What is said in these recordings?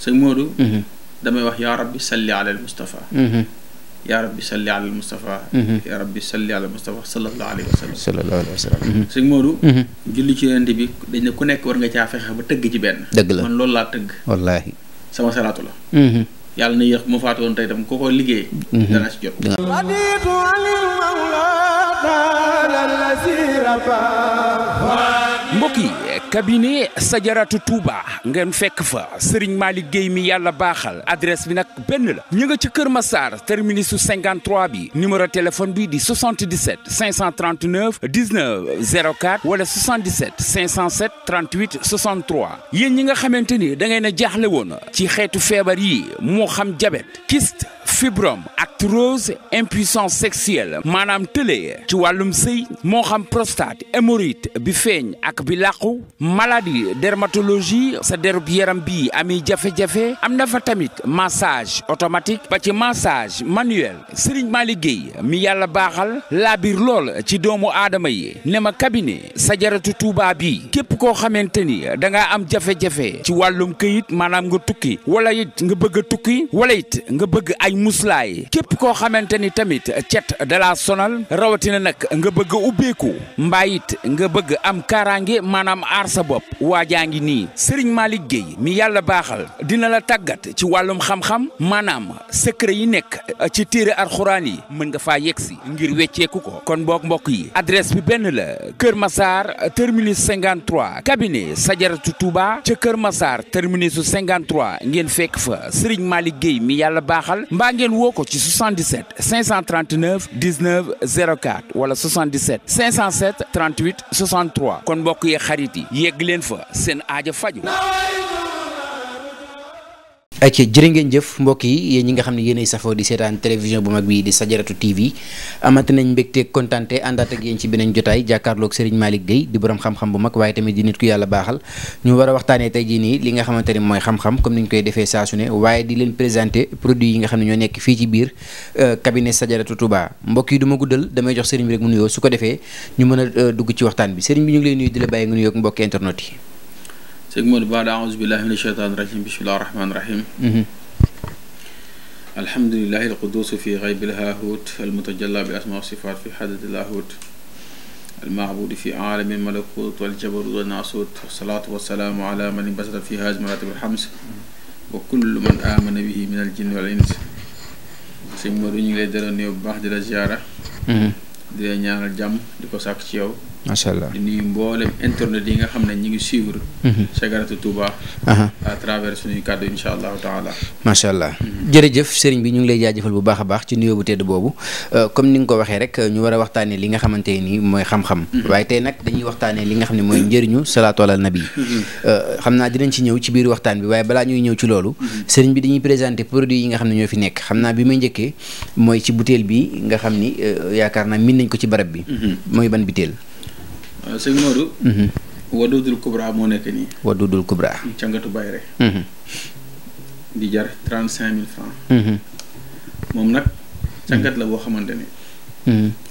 sëñ Modou. damay wax yaa rabbi salli ala al Mustafa. yaa rabbi salli ala al Mustafa. yaa rabbi salli ala al Mustafa sallallahu alayhi wa sallam. sallallahu alayhi wa sallam. sëñ Modou. julli ci yonent bi dañ ne ku nekk war nga caa fexe ba tëgg ci benn. dëgg la man loolu laa tëgg. wallaahi. sama salaatu la. yàlla na yéex mu faatu woon tey tam ko liggéey. dana ci jot. mbokk yi cabinet Sadiaratou Touba ngeen fekk fa Serigne Malick Gueye mi yàlla baaxal adresse bi nag benn la ñu nga ci Kër Massar terminus su 53 bi numéro téléphone bi di 77 539 19 04 wala 77 507 38 63 yéen ñi nga xamante ni da ngeen a jaaxle woon ci xeetu feebar yi moo xam diabète kyste fibrome arthrose impuissance sexuelle maanaam tëlee ci wàllum sëy moo xam prostate hémorroïde bi feeñ ak bi làqu maladie dermatologie sa derub yaram bi ami jafe-jafe am na fa tamit massage automatique ba ci massage manuel Serigne Malick Gueye mi yàlla baaxal laa biir lool ci doomu aadama yi ne ma cabinet Sadiaratou Touba bi képp koo xamante ni da ngaa am jafe-jafe ci wàllum këyit maanaam nga tukki wala it nga bëgg a tukki wala it nga bëgg ay muslaay képp koo xamante ni tamit cet da la sonal rawatina nag nga bëgg a ubbeeku mbaa it nga bëgg am kaaraange maanaam aar sa bopp waa jaa ngi nii Serigne Malick Gueye mi yàlla baaxal dina la tàggat ci wàllum xam-xam maanaam secret yi nekk ci téere alxuraan yi mën nga faa yegsi ngir wecceeku ko kon mbokk yi adresse bi benn la Kër Massar terminus 53 cabinet Sadiaratou Touba ca Kër Massar terminus 53 ngeen fekk fa Serigne Malick Gueye mi yàlla baaxal mbaa ngeen woo ko ci 77 539 19 04 wala 77 507 38 63 kon mbokk yi xarit yi yegg leen fa seen aaja faju ayca jërë ngeen jëf mbokk yi yéen ñi nga xam ne yéenay safoo di seetaan télévision bu mag bi di Sadiaratou TV amati nañ mbégte kontante àndaat ak yéen ci beneen jotaay jàkkaarloog Serigne Malick Gueye di borom xam-xam bu mag waaye tamit di nit ku yàlla baaxal ñu war a waxtaanee tey jii nii li nga xamante ne mooy xam-xam comme ni ñu koy defee saa su ne waaye di leen présenter produit yi nga xam ne ñoo nekk fii ci biir cabinet Sadiaratou Touba mbokk yi du ma guddal damay jox Serigne bi rek mu nuyoo su ko defee ñu mën a dugg ci waxtaan bi Serigne bi ñu ngi lay nuyu di la bàyyi nga nuyoo ak mbokki internet yi. sëñ Modou baada aouzu billahi min asheytaan rajim bismillahi rahmaani rahim alhamdulilahi alquduus fi xaybil haahut almutajalla bi asmaa sifaat fi xadati lahut almahbudi fi aalami malakut waljabarut walnaasut wasalaatu wasalaamu ala man basara fi haaj maratib alxams wa kullu man amana bihi min aljinn wal ins sëñ Modou ñu ngi lay delloo nuyu bu baax di la ziyaara di la ñaanal jàmm di ko sàkk ci yow macha allah di nuyu mboolem internet yi nga xam ne ñi ngi suivre Sadiaratou Touba à travers suñuy kàddu insha allahu taala macha allah jërëjëf sëriñ bi ñu ngi lay jaajëfal bu baax a baax ci nuyoo bu tedd boobu comme ni nga ko waxee rek ñu war a waxtaanee li nga xamante ni mooy xam-xam waaye tey nag dañuy waxtaanee li nga xam ne mooy njëriñu salaatu ala nabi xam naa dinañ ci ñëw ci biir waxtaan bi waaye balaa ñuy ñëw ci loolu sëriñ bi dañuy présenter produit yi nga xam ne ñoo fi nekk xam naa bi may njëkkee mooy ci butéel bi nga xam ni yaakaar naa min nañ ko ci barab bi mooy ban butéel sëñ Modou Wadudul Kubra moo nekk nii Wadudul Kubra cangatu bayre di jar 35 000 francs moom nag cangat la boo xamante ne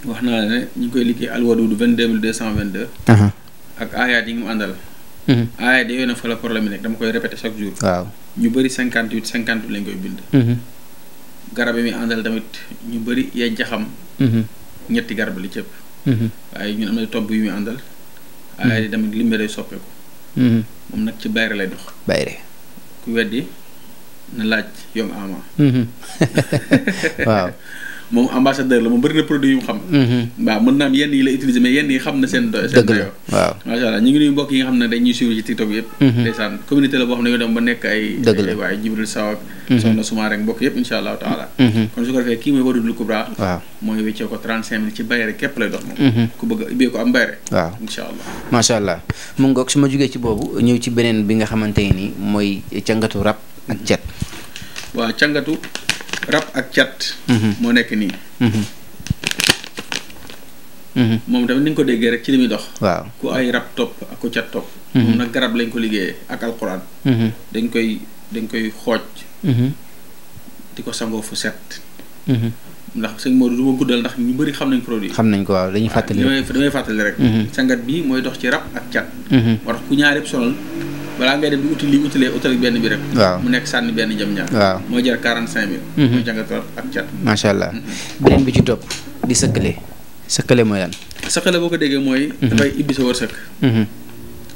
wax naa la ne ñu ngi koy liggéey al Wadud 22222 ak aayaat yi mu àndal aayaat yooyu nag fa la problème yi nekk dama koy répéter chaque jour waaw ñu bëri 58 lañ koy bind garab yi muy àndal tamit ñu bëri yay jaxam ñetti garab li cëpp waaye ñun am na tomb yu muy àndal waaye di tamit limbe day soppeeku moom nag ci bayre lay dox bayre ku weddi na laaj yom ama waaw moom ambassadeur la moom bëri na produit yu mu xam waaw mën naa am yenn yi la utiliser mais yenn yi xam na seen doyo waaw macha allah ñu ngi nuyu mbokk yi nga xam ne dañuy suivre ci TikTok yëpp ndeysaan communauté la boo xam ne yoo dem ba nekk ay waaye Jibril Saw ak soxna Suma rek mbokk yëpp insha allahu taala kon su ko defee kii mooy Wadudul Kubra waaw mooy weccee ko 35 000 ci bayre képp lay dox moom ku bëgg ubbee ko am bayre waaw insha allah macha allah mu ngoog su ma jógee ci boobu ñëw ci beneen bi nga xamante ni mooy cangatu rab ak cat waaw cangatu rab ak cat moo nekk nii moom tamit ni nga ko déggee rek ci li muy dox waaw ku ay rab topp ak ku cat topp moom nag garab lañ ko liggéeyee ak alquran dañ koy xooj di ko sangoo fu set ndax sëñ Modou du ma guddal ndax ñu bëri xam nañ produit xam nañ ko waaw dañuy fàttali damay fàttali rek sangat bi mooy dox ci rab ak cat moo tax ku ñaar yëpp sonal balaa ngay dem di uti lii utilee utal benn bi rek. waaw mu nekk sànni benn jëm ñaar. waaw moo jar 45000. mooy jàngat ak cat. macha allah beneen bi ci topp di sëkkale mooy lan. sëkkale boo ko déggee mooy. dafay ibbi sa wërsëg.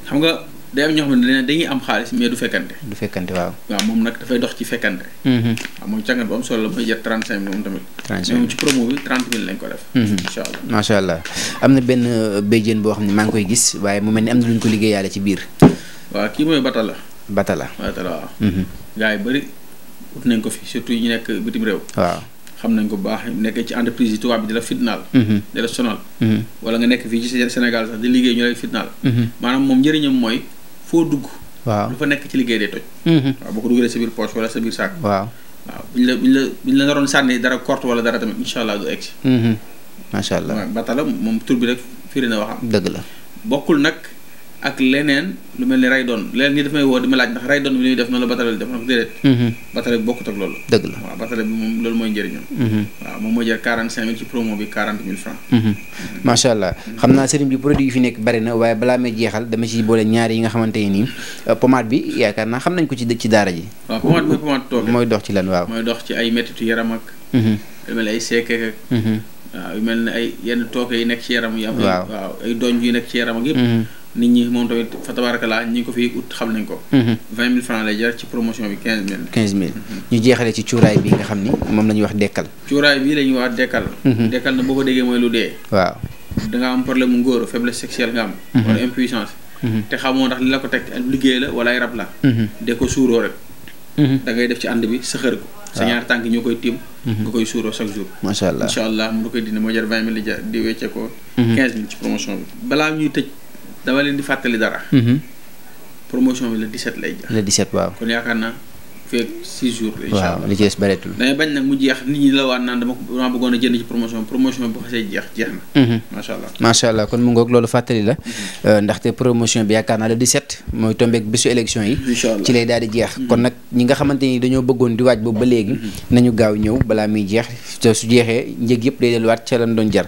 xam nga day am ñoo xam ne dañuy am xaalis mais du fekkante. waaw. waaw moom nag dafay dox ci fekkante. waaw moom jàngat bu am solo la mooy jar 35000 moom tamit. 35000 moom ci promo bi 30000 lañ ko def. incha allah macha allah am na benn béjjén boo xam ne maa ngi koy gis waaye mu mel ni am na lu ñu ko liggéeyaale ci biir. waaw kii mooy Batala. waaw. gars yi bëri ut nañ ko fi surtout ñu nekk bitim réew. waaw xam nañ ko bu baax nekk ci entreprise yi tubaab bi di la fitnaal. di la sonal. wala nga nekk fii ci Sénégal sax di liggéey ñu lay fitnaal. maanaam moom njëriñam mooy foo dugg. waaw lu fa nekk ci liggéey day toj. waaw boo ko dugalee sa biir poche wala sa biir saak. waaw buñ la naroon sànni dara korte wala dara tamit incha allah du egg si. macha allah waaw Batala moom tur bi rek firi na waxam. dëgg la bokkul nag ak leneen lu mel ni ray doon leneen ñi daf may woo di ma laaj ndax ray doon bi li ñuy def noonu la Batala def nag déedéet. Batala bi bokkut ak loolu. dëgg la waaw Batala bi moom loolu mooy njëriñam. waaw moom moo jar 45000 ci promo bi 40000 francs. macha allah xam naa sëriñ bi produit yi fi nekk bari na waaye balaa may jeexal dama ci boole ñaar yi nga xamante ne nii pommade bi yaakaar naa xam nañ ko ci daara ji. waaw pommade mooy pommade tooke. mooy dox ci lan waaw. mooy dox ci ay mettitu yaram ak. lu mel ni ay seekeek ak. waaw yu mel ne ay yenn tooke yi nekk ci yaram yi am. waaw ay doñ yu nekk ci yaram ak yëpp. nit ñi moom tamit fa tabarakallah ñi ko fi ut xam nañ ko. 20000 francs lay jar ci promotion bi 15000. 15000 ñu jeexale ci cuuraay bi nga xam ni moom la ñuy wax dekkal. cuuraay bii la ñuy wax dekkal. dekkal na boo ko déggee mooy lu dee. waaw da nga am problème mu ngóor faiblesse sexuelle nga am. wala impuissance. te xamoo ndax li la ko teg liggéey la wala ay rab la. de ko suuroo rek. da ngay def ci ànd bi sa xër ko. sa ñaar tànk ñoo koy tiim. nga koy suuroo chaque jour. macha allah incha allah mu da koy dindi moo jar 20000 di wecce ko. 15000 ci promotion bi. balaa ñuy tëj dama leen di fàttali dara. promotion bi le 17 lay jar. le 17 waaw. kon yaakaar naa feeg 6 jours. incha allah waaw li ci des bareetul. damay bañ nag mu jeex nit ñi la waat naan dama bëggoon a jënd ci promotion bi bu xasee jeex na. macha allah macha allah kon mu ngoog loolu fàttali la. ndaxte promotion bi yaakaar naa le 17 mooy tombeek bésu élection yi. incha allah ci lay daal di jeex. kon nag ñi nga xamante ni dañoo bëggoon di waaj boobu ba léegi. nañu gaaw ñëw balaa muy jeex te su jeexee njëg yëpp day delluwaat ca lan doon jar.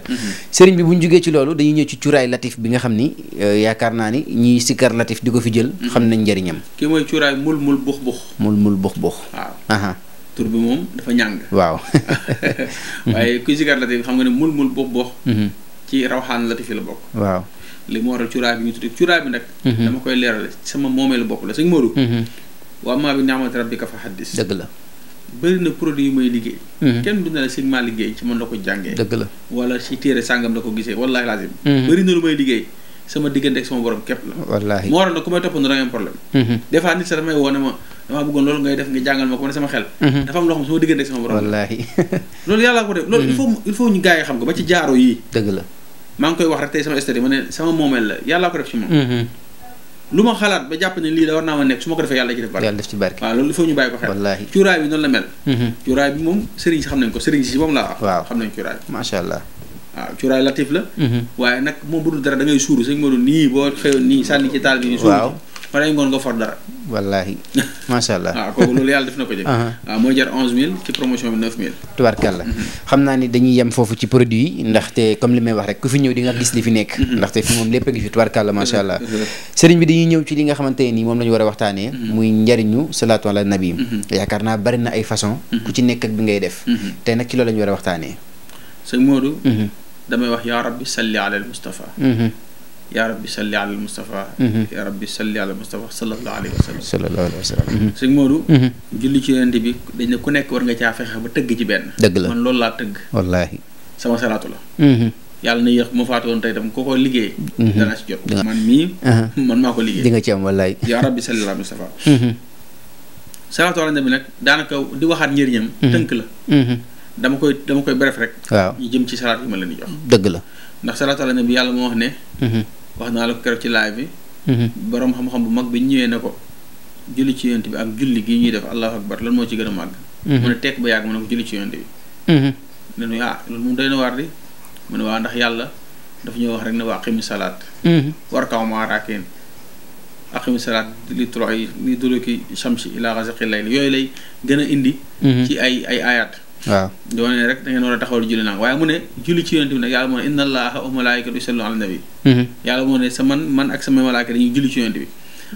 sëriñ bi bu ñu jógee ci loolu dañuy ñëw ci cuuraay latif bi nga xam ni yaakaar naa ni ñiy sikkar latif di ko fi jël. xam nañ njëriñam. kii mooy cuuraay mul bux. waaw. tur bi moom dafa ñàng. waaw. waaye kuy sikkar latif xam nga ne mul bux. ci rawxaan latif yi la bokk. waaw li mu waral cuuraay bi ñu tudd cuuraay bi nag. dama koy leerale sama moomeelu bopp la sëñ Modou. waa maa bi ni'mati rabbika fa haddis. dëgg la. bëri na produit yu may liggéey. kenn du ne la sëñ maa liggéey ci man la ko jàngee. dëgg la wala ci téere sàngam la ko gisee wallaahi lazim. bëri na lu may liggéey sama diggante ak sama borom képp la. wallaahi moo waral nag ku may toppandoo da ngay am problème. des fois nit sax damay woo ne ma damaa bëggoon loolu ngay def nga jàngal ma ko ne sama xel. dafa am loo xam sama diggante ak sama borom. wallaahi loolu yàlla ko def loolu il faut ñu gars yi xam ko ba ci jaaro yii. dëgg la maa ngi koy wax rek tey sama story ma ne sama moomeel la yàllaa ko def ci moom. lu ma xalaat ba jàpp ne lii da war naa ma nekk su ma ko defee yàlla ci def barke. yàlla def ci barke waaw loolu il faut ñu bàyyi ko xel. wallaahi cuuraay bi noonu la mel. cuuraay bi moom sëriñ si xam nañ ko sëriñ si moom laa wax. waaw xam nañ cuuraay bi. macha allah. waaw cuuraay latif la. waaye nag moom bu dul dara da ngay suuru sëñ Modou nii boo xëyoon nii sànni ci taal bi nii. waaw fa lay ngoon nga for dara. wallaahi macha allah. waaw kooku loolu yàlla def na ko jëg. waaw mooy jar 11000 ci promotion bi 9000. tubaarkàlla xam naa ni dañuy yem foofu ci produit yi ndaxte comme li may wax rek ku fi ñëw di nga gis li fi nekk. ndaxte fi moom lépp a ngi fi tubaarkàlla macha allah. sëriñ bi dañuy ñëw ci li nga xamante ne nii moom la ñu war a waxtaanee. muy njariñu salaatu ala nabi. yaakaar naa bari na ay façon ku ci nekk ak bi ngay def. tey nag ci loolu la ñu war a waxtaanee. sëñ Modou. damay wax yaa rabbi salli ala al Mustafa. yaa rabbi salli ala al Mustafa. yaa rabbi salli ala al Mustafa sallallahu alayhi wa sallam. sallallahu alayhi wa sallam. sëñ Modou. julli ci yonent bi dañ ne ku nekk war nga caa fexe ba tëgg ci benn. dëgg la man loolu laa tëgg. wallaahi sama salaatu la. yàlla na yéex ma faatu woon tey tam ku ko liggéey. danaa ci jot. man mii. man maa ko liggéey. di nga ci am wallaahi. yaa rabbi salli ala al Mustafa. salaatu ala nabi nag daanaka di waxaat njëriñam. tënk la. dama koy bref rek. waaw ñu jëm ci salaat yi ma leen di jox. dëgg la ndax salaatu ala nabi yàlla moo wax ne. wax naa la ko keroog ci live bi. borom xam-xam bu mag bi ñëwee na ko julli ci yonent bi ak julli gi ñuy def allahu akbar lan moo ci gën a màgg. mu ne tekk ba yàgg mu ne ko julli ci yonent bi. ne nu loolu moom doy na waar di mu ne waa ndax yàlla dafa ñëw wax rek ne waa aqimi salaat. war kaw maa raakeen aqimi salaat li duluki shamsi ila ghasaqi layl yooyu lay gën a indi. ci ay ayaat. waaw doo ne rek da ngeen war a taxawal julli naan waaye mu ne julli ci yonent bi nag yàlla moo ne inna allaha wa malaikatu yusalluna ala nabi. yàlla moo ne man ak sama malaaka dañuy julli ci yonent bi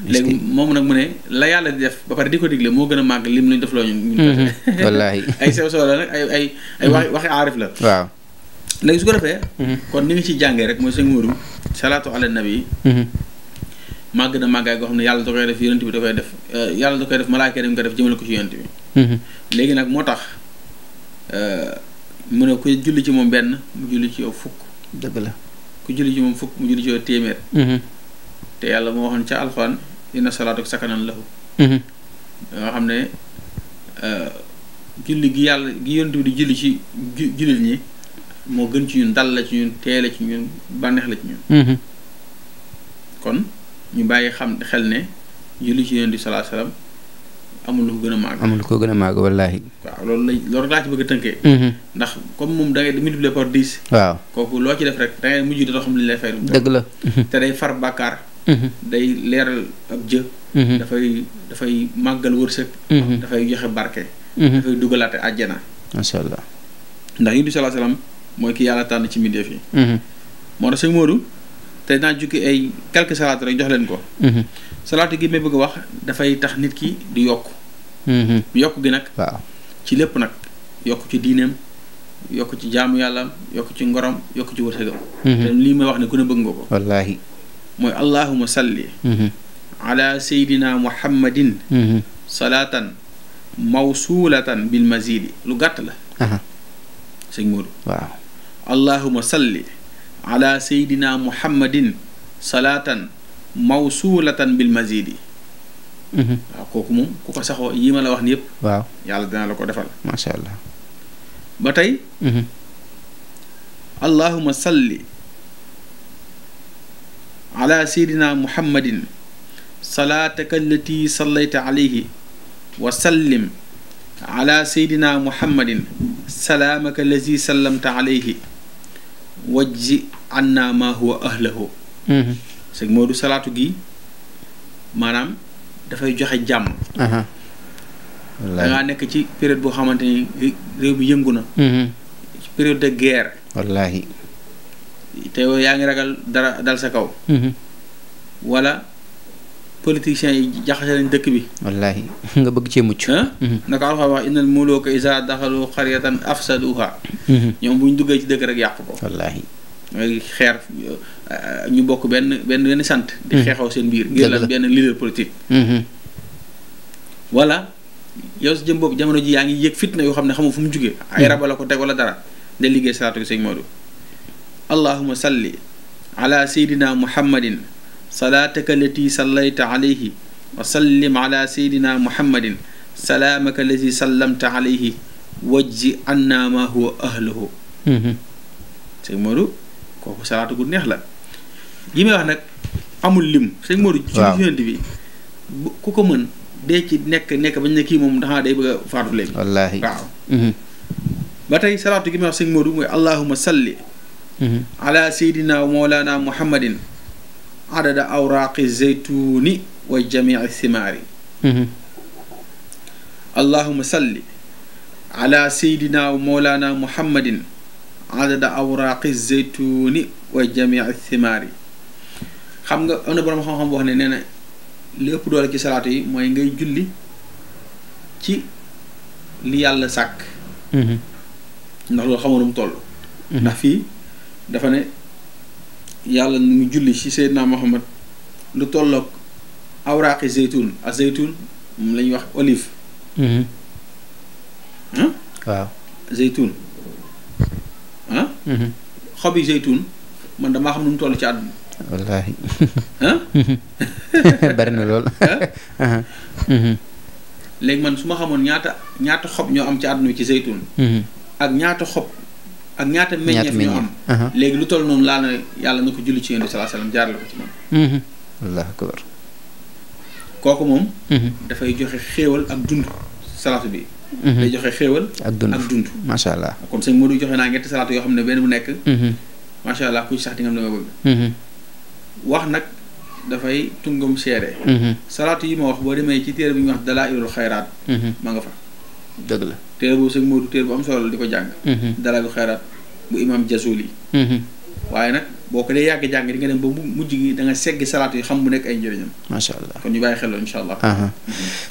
léegi moom nag mu ne la yàlla di def ba pare di ko digle moo gën a màgg lim lañ def loo ñun wallaahi ay sew sew la nag ay waxi aarif la waaw léegi su ko defee kon ni nga ciy jàngee rek mooy sëñ Modou salaatu ala nabi màgg na màggaay goo xam ne yàlla da koy def yonent bi da koy def yàlla da koy def malaaka dañ ko def jëmale ko ci yonent bi léegi nag moo tax mu ne ku julli ci moom benn mu julli ci yow fukk dëgg la ku julli ci moom fukk mu julli ci yow téeméer te yàlla moo waxoon ca alxuraan inna salaatu sakanan lahu nga xam ne julli gi yàlla gi yonent bi di julli ci jullit ñi moo gën ci ñun dal la ci ñun tee la ci ñun bànneex la ci ñun kon ñu bàyyi xel ne julli ci yonent bi salaa salaam amul lu ko gën a màgg amul lu ko gën a màgg wallaahi waaw loolu laa ci bëgg a tënkee ndax comme moom da ngay multiplier par 10 waaw kooku loo ci def rek da ngay mujj doo xam li lay fay dëgg la te day far bàkkaar day leeral ab jë dafay màggal wërsëg dafay joxe barke dafay dugalaate àjjana masha Allah ndax yonent bi salaa salaam mooy ki yàlla tànn ci mbindeef yi moo tax sëñ Modou te naa jukki ay quelques salaatu rek jox leen ko salaatu gi may bëgg a wax dafay tax nit ki di yokk yokk gi nag waaw ci lépp nag yokk ci diineem yokk ci jaamu yàlla yokk ci ngorom yokk ci wërsëgam te lii may wax ne ku ne bëgg nga ko wallaahi mooy allahuma salli ala seydina muhammadin salaatan mawsulatan bil mazidi lu gàtt la sëñ Modou waaw allahuma salli ala seydina muhammadin salaatan mawsulatan bil mazidi waaw kooku moom ku ko saxoo yi ma la wax ni yëpp waaw yàlla dina la ko defal masha Allah ba tey allahuma salli ala seydina muhammadin salaataka allati sallayta alayhi wa sallim ala seydina muhammadin salaamaka allazi sallamta alayhi wajji anna ma huwa ahlahu sëñ Modou salaatu gi maanaam dafay joxe jàmm da ngaa nekk ci période boo xamante ni réew mi yëngu na ci période de guerre wallaahi te yow yaa ngi ragal dara dal sa kaw wala politiciens yi jaxase nañ dëkk bi wallaahi nga bëgg cee mucc naka alxam wax innal muluuka izaa daxalu qaryatan afsaduha ñoom bu ñu duggee ci dëkk rek yàq ko wallaahi ngay xeer ñu bokk benn sant di xeexaw seen biir ngir lan benn leader politique wala yow si jëm boobu jamono ji yaa ngi yëg fitna yoo xam ne xamu fu mu jugee ay raba la ko teg wala dara day liggéey salaatu gi sëñ Modou allahuma salli ala seydina muhammadin salaataka allati sallayta alayhi wa sallim ala seydina muhammadin salaamaka allati sallamta alayhi wajji anna ma huwa ahluhu sëñ Modou kooku salaatu gu neex la yi may wax nag amul lim sëñ Modou ci yonent bi ku ko mën dee ci nekk bañ ne kii moom daxaa day bëgg a faatu léegi wallaahi waaw ba tey salaatu gi may wax sëñ Modou mooy allahuma salli ala seydina mawlana muhammadin adada awraaqi zeytuni wa jamii thimaari allahuma salli ala seydina mawlana muhammadin adada awraaqi zeytuni wa jamii thimaari xam nga am na borom xam-xam boo xam ne nee na li ëpp doole ci salaatu yi mooy ngay julli ci li yàlla sàkk ndax loolu xamoon mu toll ndax fii dafa ne yàlla nu mu julli ci Seydina Muhammad lu tolloog awraaqi zeytun ak zeytun moom la ñuy wax olive waaw zeytun xobi zeytun man damaa xam nu mu toll ci àdduna wallaahi bari na lool léegi man su ma xamoon ñaata xob ñoo am ci àdduna bi ci zeytun ak ñaata xob ak ñaata meññeef ñoo am léegi lu toll noonu laa na yàlla na ko julli ci yonent bi sallallahu alayhi wasallam jaarale ko ci man wallaahi akbar kooku moom dafay joxe xéewal ak dund salaatu bi day joxe xéewal ak dund macha allah kon sëñ Modou joxe naa ñetti salaatu yoo xam ne benn bu nekk macha allah ku ci sax di nga am dama bëgg wax nag dafay tungam seede salaatu yi ma wax boo demee ci téere bu ñuy wax dalaa'ilul xayraat ma nga fa dëgg la téere boobu sëñ Modou téere bu am solo la di ko jàng dalaa'ilul xayraat bu imam Jazuli waaye nag boo ko dee yàgg jàng di nga dem ba mujj gi da nga segg salaatu yi xam bu nekk ay njëriñam. macha allah kon ñu bàyyi xel loolu incha allah.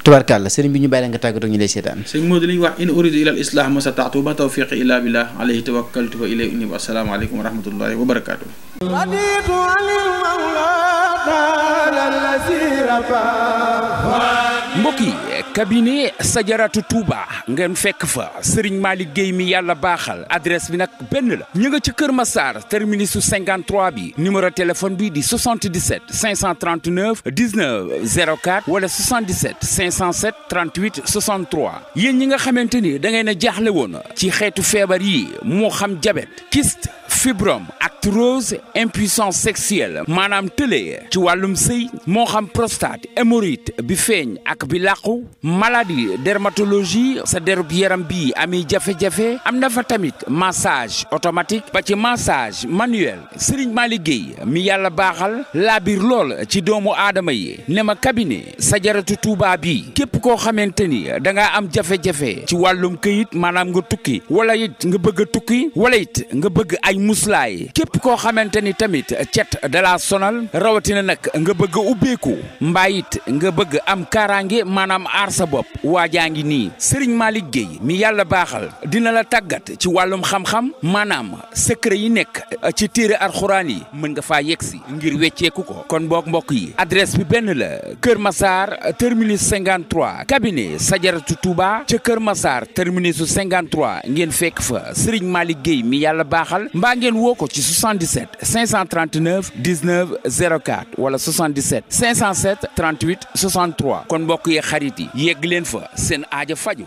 tubaarkàlla sëriñ bi ñu bàyyi la nga tàggatoo ñu lay seetaan. sëñ Modou li ñu wax in uridu ila al islah ma stata'tu ma tawfiqi illa billah alayhi tawakkaltu wa ilayhi unib. assalaamu aleykum wa rahmatullahi wa barakatuh. mbokk yi cabinet Sadiaratou Touba ngeen fekk fa Serigne Malick Gueye mi yàlla baaxal adresse bi nag benn la ñu nga ci Kër Massar terminus 53 bi numéro téléphone bi di 77 539 19 04 wala 77 507 38 63 yéen ñi nga xamante ni da ngeen a jaaxle woon ci xeetu feebar yi moo xam diabète kyste fibrome arthrose impuissance sexuelle maanaam tëlee ci wàllum sëy moo xam prostate hémorroïde bi feeñ ak bi làqu maladie dermatologie sa derub yaram bi ami jafe-jafe am na fa tamit massage automatique ba ci massage manuel Serigne Malick Gueye mi yàlla baaxal laa biir lool ci doomu aadama yi ne ma cabinet Sadiaratou Touba bi képp koo xamante ni da ngaa am jafe-jafe ci wàllum këyit maanaam nga tukki wala it nga bëgg a tukki wala it nga bëgg ay muslaay képp koo xamante ni tamit cet da la sonal rawatina nag nga bëgg a ubbeeku mbaa it nga bëgg am kaaraange maanaam aar sa bopp waajaa ngi nii Serigne Malick Gueye mi yàlla baaxal dina la tàggat ci wàllum xam-xam maanaam secret yi nekk ci téere alxuraan yi mën nga faa yegsi ngir wecceeku ko kon boog mbokk yi adresse bi benn la Kër Massar terminus 53 cabinet Sadiaratou Touba ca Kër Massar terminus 53 ngeen fekk fa Serigne Malick Gueye mi yàlla baaxal mbaa ngeen woo ko ci 77 539 19 04 wala 77 507 38 63 kon mbokk yi xarit yi yegg leen fa seen aaja faju